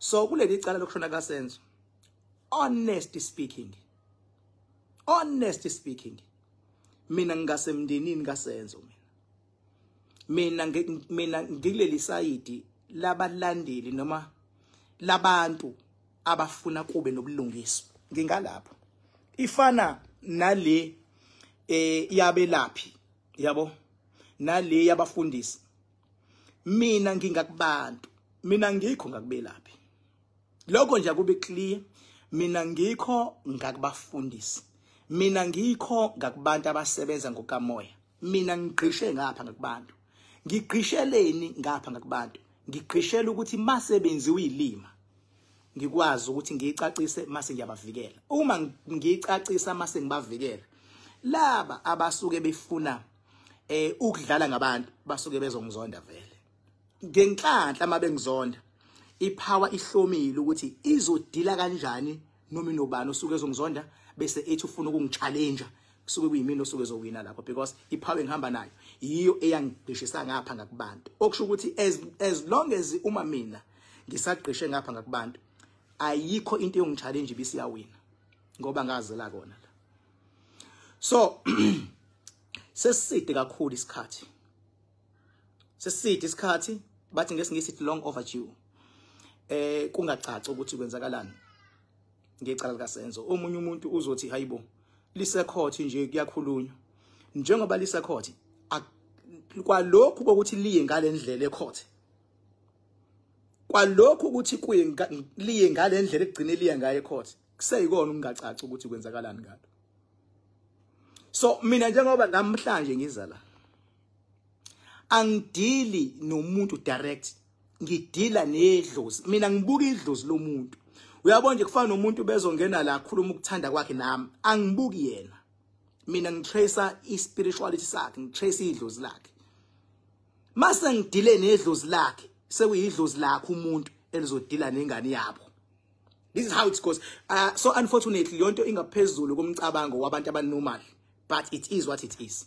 So kuleli cala lokushona kaSenzo, honestly speaking, honestly speaking, mina ngingasemndenini kaSenzo, mina ngikuleli side labalandeli noma labantu abafuna kube nobulungiswa, ngingalapho. Ifana nale yabelaphi, yabo, nale yabafundisi. Mina ngingakubantu, mina ngikho ngakubelaphi. Lokho nje akube clear. Mina ngikho ngakubafundisi, mina ngikho ngakubantu abasebenza ngokamoya. Mina ngigqishe ngapha ngakubantu. Ngigqisheleni ngapha ngakubantu? Ngigqishela ukuthi masebenzi uyilima, ngikwazi ukuthi ngiyicacise mase ngiyabavikela. Uma ngiyicacisa mase ngibavikela, laba abasuke befuna ukudlala ngabantu basuke bezongizonda vele. Ngenhlanhla mabengizonda, ipower ihlomile ukuthi izodila kanjani noma inobani osuke ezongizonda bese ethi ufuna ukungichallenge, kusuke kuyimina osuke ezowina lapho, because ipower engihamba nayo yiyo eyangigqishisa ngapha ngakubantu. Okusho ukuthi as long as uma mina ngisagqishe ngapha ngakubantu, ayikho into eyongichallenge ibisiyawina, ngoba ngazela kona la. So seside kakhulu isikhathi, seside isikhathi, bathi ngesingisi it's long overdue, kungacaci ukuthi kwenzakalani ngecala likaSenzo. Omunye umuntu uzothi hayibo, lisecourt nje kuyakhulunywa. Njengoba lisecourt, kwalokhu kokuthi liye ngalendlela ecourt, kwalokhu ukuthi kuye liye ngalendlela egcine liye ngayo ecourt, kuseyikona ukungacaci ukuthi kwenzakalani ngalo. So mina njengoba namhlanje ngiza la, angidili nomuntu direct, ngidila nedlozi. Mina ngibuka idlozi lomuntu. Uyabona nje, kufana nomuntu bezongena la khuluma ukuthanda kwakhe, nami angibuki yena. Mina ngitrace ispirituality sakhe, ngitrace idlozi lakhe. Mase ngidile nedlozi lakhe, sekuyidlozi lakhe umuntu elizodila nengane yabo. This is how it goes. So unfortunately yonto ingaphezulu komcabango wabantu abanormal, but it is what it is.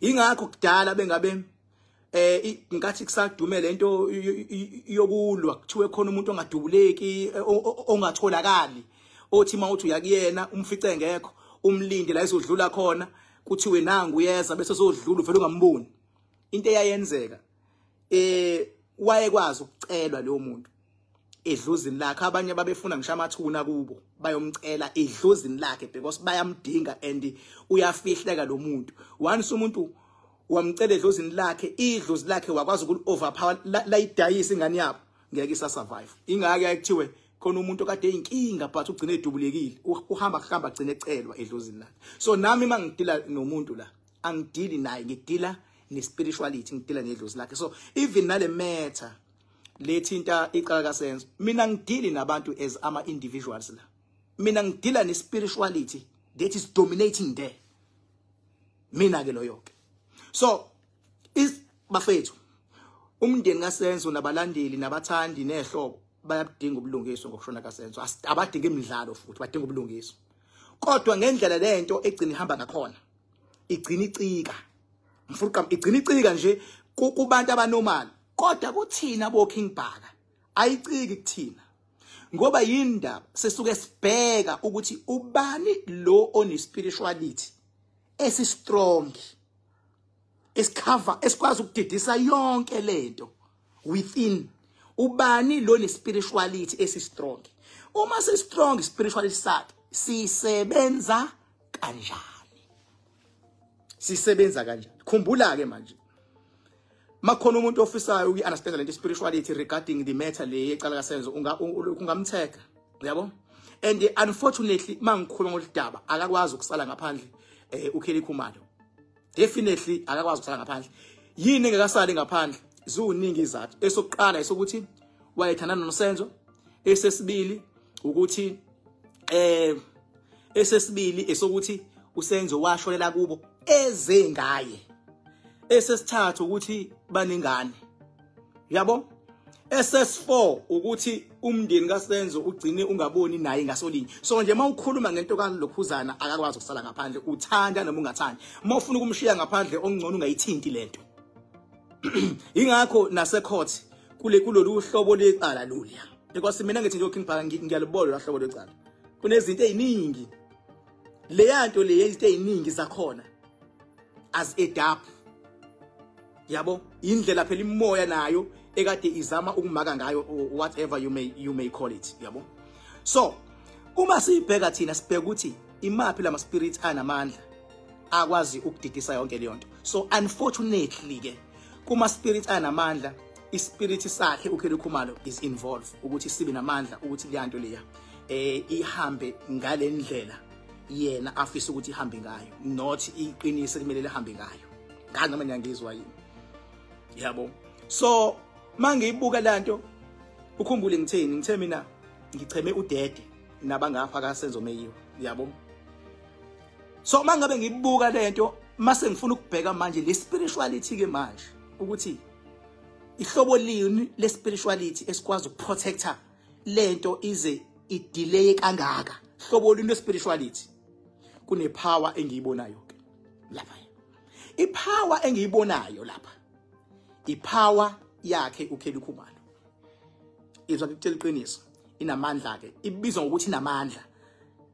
Ingakho kudala bengabe ngathi kusadume lento yokulwa, kuthiwe khona umuntu ongadubuleki, ongatholakali, othi mawuthi uyakuyena umfice ngekho, umlinde la izodlula khona, kuthiwe nangu uyeza, bese sodlula uvela ungamboni. Into eyayenzeka, wayekwazi ukucelwa leyo muntu edlozini lakhe. Abanye babefuna ngisho amathuna kubo, bayomcela edlozini lakhe because bayamdinga and uyafihleka lo muntu. Once umuntu wamcela edlozini lakhe, idlozi lakhe wakwazi ukul overpower, layidayisa ingane yabo, ngeke isa survive. Ingake ayikuthiwe khona umuntu okade eyinkinga but ugcine edubulekile, uhamba kuhamba agcine ecelwa edlozini lakhe. So nami mangidila nomuntu la, angidili naye, ngidila ne-spirituality, ngidila nedlozi lakhe. So even nale matter lethinta icala kaSenzo, mina ngidili nabantu as ama individuals la. Mina ngidila ne-spirituality that is dominating there. Mina ke loyo ke. So is bafethu, umndeni kaSenzo nabalandeli nabathandi nehlobo bayabudinga ubulungiswa ngokushona kaSenzo. Abadinga imidlalo futhi badinga ubulungiswa. Kodwa ngendlela lento egcina ihamba ngakhona, igcina icika. Mfuqa igcina icika nje kubantu abanormal. Kodwa kuthina bo King Bhaka ayiciki kuthina. Ngoba yindaba sesuke sibheka ukuthi ubani lo one spirituality esi strong, esicover, esikwazi ukudidisa yonke lento within. Ubani lo ne spirituality esi strong? Uma si strong spirituality sakhe, sisebenza kanjani? Sisebenza kanjani? Khumbula ke manje, makhona umuntu ofisayo uku-understand lento spirituality regarding the matter le yecala kaSenzo, ungamtheka, yabo. And unfortunately mangikhuluma ngoludaba, akakwazi ukusala ngaphandle uKelly Khumalo. Definitely akakwazi ukusala ngaphandle. Yini engekasali ngaphandle? Ziningi izathu. Esokuqala esokuthi wayethandana noSenzo. Esesibili ukuthi esesibili esokuthi uSenzo washolela kubo eze ngaye. Esesithathu ukuthi banengane, yabo. SS4 ukuthi umndeni kaSenzo ugcine ungaboni naye ngasolinye. So nje mawukhuluma ngento kaLokhuzana, akakwazi ukusala ngaphandle, uthanda noma ungathandi. Mawufuna ukumshiya ngaphandle, ongcono ungayithinti lento. Ingakho nasecourt kule kulolu hlobo lecala loluya Because mina ngithi nje King Bhaka ngiyalibona lahlobo lwecala. Kunezinto eziningi. Leya nto le izinto eziningi zakhona as adapt. Yabo, indlela phela imoya nayo ekade izama ukumaka ngayo, whatever you may call it, yabo. So uma sibheka thina, sibheka ukuthi imaphi lama spirits anamandla akwazi ukudidisa yonke leyo nto. So unfortunately ke, kuma spirits anamandla, ispirit sakhe uKelly Khumalo is involved ukuthi sibe namandla ukuthi leya nto leya ihambe ngalendlela yena afisa ukuthi ihambe ngayo, not iqiniso kumele lihambe ngayo. Ngazi noma niyangizwa yini, yabo. So mangiyibuka lanto, ukhumbule ngitheni? Ngithe mina ngicheme udede nabangapha kaSenzo Meyiwa, yabo. So mangabe ngibuka lento, mase ngifuna ukubheka manje le spirituality ke manje, ukuthi ihlobo lini le spirituality esikwazi ukuprotecta lento ize idelay kangaka. Hlobo lini le spirituality? Kune power engiyibonayo ke lapha. Ipower engiyibonayo lapha, ipower yakhe uKelly Khumalo. Izwa, ngikutshela iqiniso, inamandla ke, ibizwa ngokuthi inamandla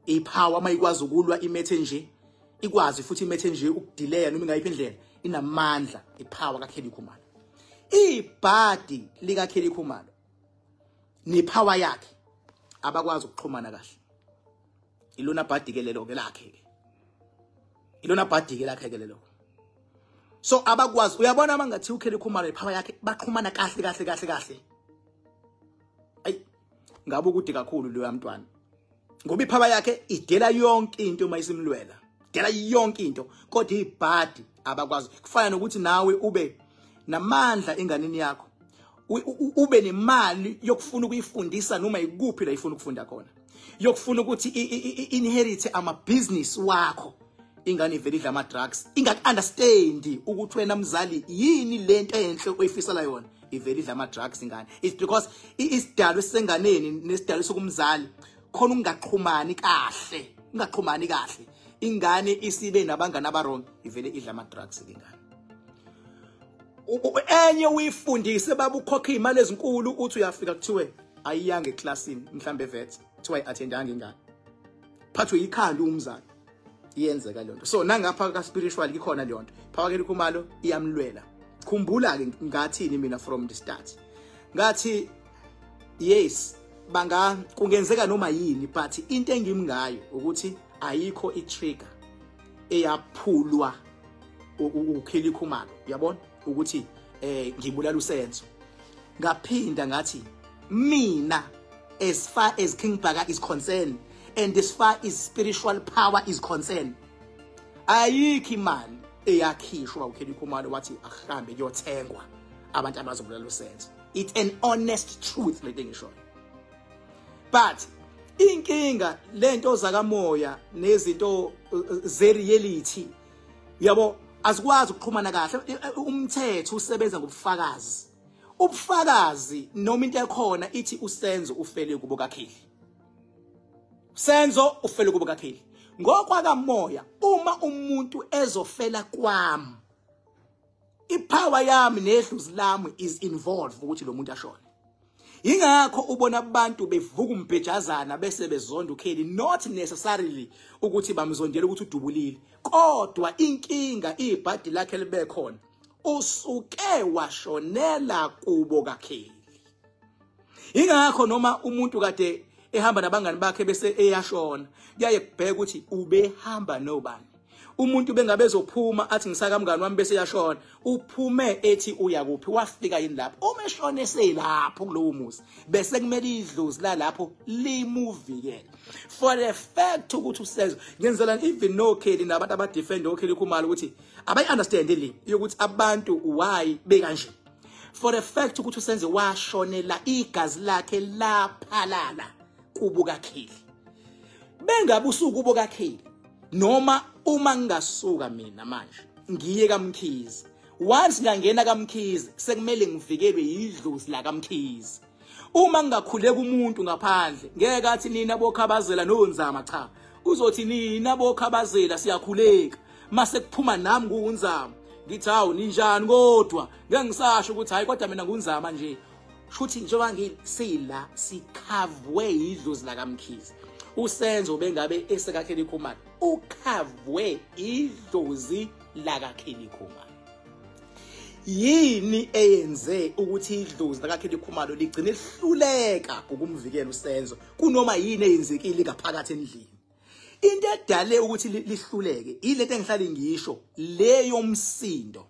ipower mayikwazi ukulwa imethe nje, ikwazi futhi imethe nje ukudelaya noma ingayiphi indlela. Inamandla ipower kaKelly Khumalo. Ibhadi lika Kelly Khumalo nepower yakhe abakwazi ukuxhumana kahle. Ilona bhadi ke lelo ke lakhe ke, ilona bhadi ke lakhe ke lelo. So abakwazi, uyabona, mangathi uKelly Khumalo ipower yakhe baxhumana kahle kahle kahle kahle, ayi, ngabe ukude kakhulu lo yamntwana, ngoba ipower yakhe idela yonke into uma isimlwela, dela yonke into, kodwa ibhadi abakwazi. Kufana nokuthi nawe ube namandla enganeni yakho, ube nemali yokufuna ukuyifundisa noma ikuphi la ifuna ukufunda khona, yokufuna ukuthi inherit ama business wakho, ingane ivele idla ama drugs, ingaku understand ukuthi wena mzali yini lento enhle oyifisela yona. Ivele idla ama drugs ingane. It's because isidalo esenganeni nesidalo sokumzali khona ungaxhumani kahle, ungaxhumani kahle. Ingane isibe nabangani abawrong, ivele idla ama drugs ingane. Enye uyifundise baba, ukhokha imali ezinkulu, uthi uyafika kuthiwe ayiyanga eclassini, mhlambe vet kuthiwa ayi-attendanga ingane, phathwe ikhanda umzali. Iyenzeka leyo nto. So nangapha ka spiritual ikhona leyo nto. Phakela Khumalo iyamlwela. Khumbula ke ngathini mina from the start? Ngathi yes, banga kungenzeka noma yini, but into engimngayo ukuthi ayikho i-trigger eyaphulwa uKelly Khumalo, uyabona, ukuthi ngibulala uSenzo. Ngaphinda ngathi mina, as far as King Bhaka is concerned and as far as spiritual power is concerned, ayikho imali eyakhishwa uKelly Khumalo wathi ahambe kuyothengwa abantu abazobulala uSenzo. It's an honest truth lento engishoyo. But inkinga lento zakamoya nezinto ze reality, yabo, azikwazi ukuxhumana kahle. Umthetho usebenza ngobufakazi, ubufakazi noma into ekhona ithi uSenzo ufele kubo kaKelly, Senzo ufele kubo kaKelly. Ngokwakamoya, uma umuntu ezofela kwami, ipower yami nedlozi lami is involved ukuthi lo muntu ashone. Ingakho ubona abantu bevuka umbhejazana bese bezonda uKelly, not necessarily ukuthi bamzondela ukuthi udubulile, kodwa inkinga ibhadi lakhe libe khona, usuke washonela kubo kaKelly. Ingakho noma umuntu kade ehamba nabangani bakhe bese eyashona, kuyaye kubheka ukuthi ubehamba nobani. Umuntu bengabe ezophuma athi ngisaka mngani wami bese yashona, uphume ethi uya kuphi, wafika yini lapho? Uma eshone selapho kulowo muzi, bese kumele idlozi lalapho limuvikele. For the fact ukuthi uSenzo ngenzela, even no Kelly nabantu abadefend oKelly Khumalo ukuthi abayi understand le yokuthi abantu why bekanje. For the fact ukuthi uSenzo washonela, igazi lakhe laphalala kubo kaKelly, bengabe usuku kubo kaKelly, noma uma ngingasuka mina manje ngiye kaMkhize, once ngangena kaMkhize sekumele ngivikelwe yidlozi la kaMkhize. Uma ngingakhuleka umuntu ngaphandle, ngeke athi nina boKhabazela noNzama, cha, uzothi nina boKhabazela siyakhuleka. Mase kuphuma nami kunzama, ngithi hawu, ninjani? Kodwa ngeke ngisasho ukuthi hayi, kodwa mina ngunzama nje. Shuthi njengoba ngisila sikhavwe idlozi lakaMkhize. USenzo bengabe esekaKelly Khumalo ukhavwe idlozi lakaKelly Khumalo. Yini eyenze ukuthi idlozi lakaKelly Khumalo ligcine lihluleka ukumvikela uSenzo kunoma yini eyenzekile ngaphakathi endlini? Into edale ukuthi lihluleke ilento engihlale ngisho leyo msindo.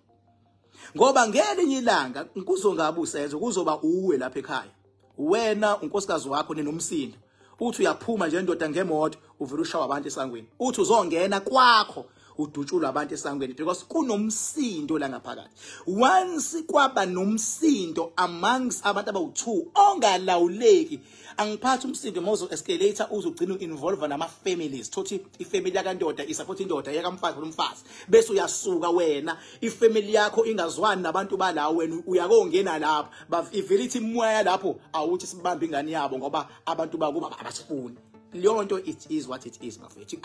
Ngoba ngelinye ilanga kuzongabe uSenzo, kuzoba uwe lapha ekhaya, wena unkosikazi wakho ninomsindo, uthi uyaphuma nje indoda ngemoto uvela ushawa abantu esangweni, uthi uzongena kwakho udutshulwa abantu esangweni, because kunomsindo la ngaphakathi. Once kwaba nomsindo amongst abantu abawu2 ongalawuleki, angiphathi umsindo mozo escalator uzogcina uinvolve nama families. Thothi ifamily yakandoda isupport indoda, yakamfazi umfazi, bese uyasuka wena ifamily yakho ingazwani nabantu bala, wena uyakongena lapho ivele ithi imoya lapho awuthi sibambe ingane yabo ngoba abantu bakuba abasifuni. Leyo nto, it is what it is, bafethu.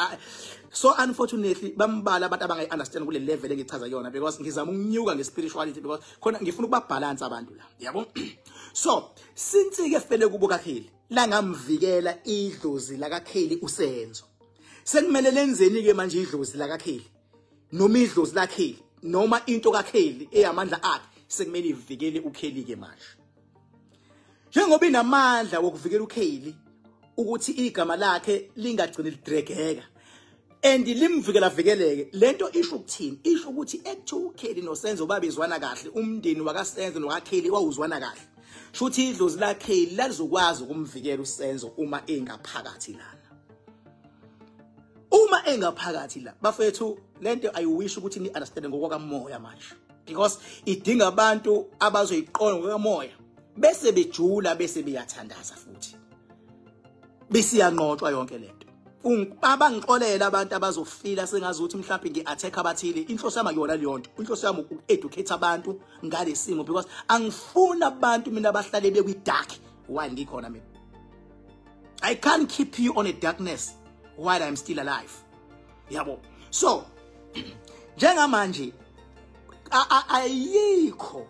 So unfortunately bambala abantu abangayi understand kule level engichaza yona, because ngizama ukunyuka nge-spirituality, because khona ngifuna ukuba balance abantu la, yabo. So since ke fele kubo kaKelly langamvikela idlozi lakaKelly uSenzo, sekumele lenzeni ke manje idlozi lakaKelly noma idlozi laKelly noma into kaKelly eyamandla akhe? Sekumele ivikele uKelly ke manje, njengoba inamandla wokuvikela uKelly ukuthi igama lakhe lingagcini lidregeka and limvikela vikeleke. Lento isho ukuthini? Isho ukuthi ekuthiwa uKelly noSenzo babezwana kahle, umndeni wakaSenzo nokaKelly wawuzwana kahle, shuthi idlozi laKelly lalizokwazi ukumvikela uSenzo uma engaphakathi lana, uma engaphakathi la. Bafethu, lento I wish ukuthi ni understand ngokwakamoya manje, because idinga abantu abazoyiqonda ngokwakamoya bese bejula, bese beyathandaza futhi bese iyanqotshwa yonke lento. Abangixolela abantu abazofila sengazuthi mhlawumbe ngi-attack abathile, inhloso yami akuyona leyo nto. Inhloso yami uku-educate abantu ngalesimo, because angifuni abantu mina abahlale bekwi-dark while ngikhona mina. I can't keep you on a darkness while I'm still alive, yabo. So njengamanje ayikho,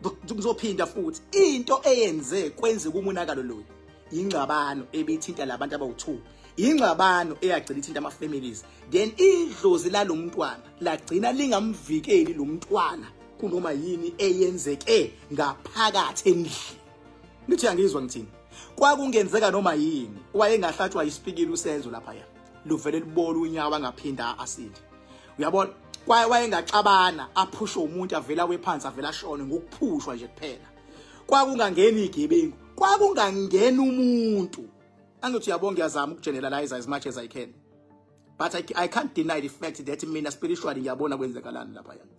ngizophinda futhi, into eyenze kwenzeka umonakalo loyo ingxabano ebithinta labantu abawu2, ingxabano eyagcina ithinta ama families, then idlozi lalomntwana lagcina lingamvikeli lo mntwana kunoma yini eyenzeke ngaphakathi endlini. Nithi angizwa ngithini? Kwakungenzeka noma yini, wayengahlatshwa isipikili uSenzo lapha, ya luvele libola unyawo angaphinda asinde, uyabona. Kwaye wayengaxabana aphushwe umuntu avela wephansi avela ashone ngokuphushwa nje kuphela. Kwakungangena igebengu, kwakungangena umuntu. Angithi uyabonga, ngiyazama ukugeneralize as much as I can, but I can't deny the fact that mina spiritually ngiyabona kwenzekalani lapha yana.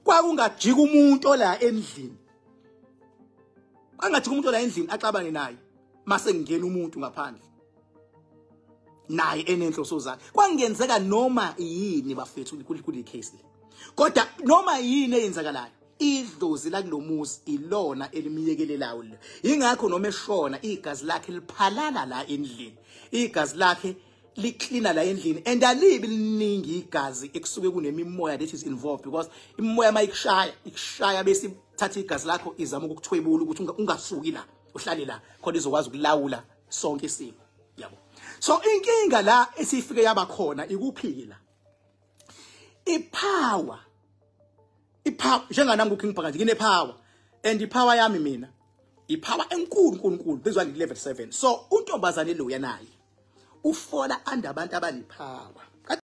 Kwakungajika umuntu ola endlini, angajika umuntu ola endlini axabane naye, mase ngena umuntu ngaphandle naye enenhloso zakhe. Kwangenzeka noma yini, bafethu, kule case le. Kodwa noma yini eyenzakalayo, idlozi lakulomuzi ilona elimiyekelelayo le. Ingakho noma eshona igazi lakhe liphalala la endlini, igazi lakhe liklina la endlini, and alibi liningi igazi ekusuke kunemimoya that is involved, because imimoya mayikushaya ikushaya bese ithatha igazi lakho izama ukukuthwebula ukuthi ungasuki la, uhlale la khona izokwazi ukulawula sonke isimo, yabo. So inkinga la esifike yaba khona ikuphila ipower, ipower njenganami uKing Phakathi ngine power, and ipower yami mina ipower enkulu nkulu, this one level 7. So untombazane lo yanaye ufola under abantu abanepower.